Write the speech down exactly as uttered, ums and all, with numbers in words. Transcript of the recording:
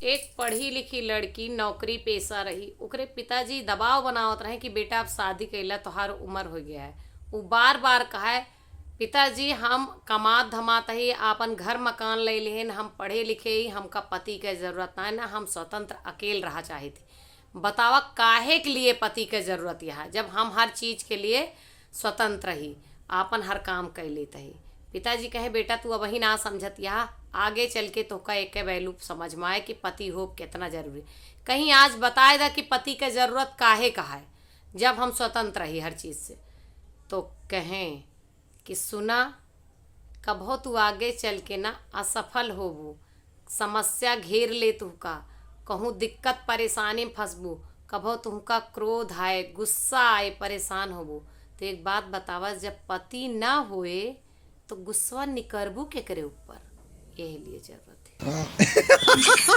एक पढ़ी लिखी लड़की नौकरी पेशा रही, ओकरे पिताजी दबाव बनावत रहे कि बेटा अब शादी कइला, तोहार उम्र हो गया है। उ बार बार कहे, पिताजी हम कमात धमात ही, आपन घर मकान ले लेहन, हम पढ़े लिखे ही, हमका पति के जरूरत ना है, ना हम स्वतंत्र अकेल रहा चाहित ही। बतावा काहे के लिए पति के जरूरत यहाँ, जब हम हर चीज के लिए स्वतंत्र ही, आपन हर काम कर लेत ही। पिताजी कहे, बेटा तू अबही ना समझत यहाँ, आगे चल के तोहका एक value समझ में आए कि पति हो कितना जरूरी। कहीं आज बताए दा कि पति के जरूरत काहे का है, जब हम स्वतंत्र ही हर चीज से। तो कहें कि सुना, कभो तू आगे चल के ना असफल होबू, समस्या घेर ले तुहका, कहूँ दिक्कत परेशानी में फंसबू, कभो तुहका क्रोध आए, गुस्सा आए, परेशान होबू। तो एक बात बतावा, जब पति ना होए तो गुस्सा निकरबू केकरे ऊपर? यही लिए जरूरत है।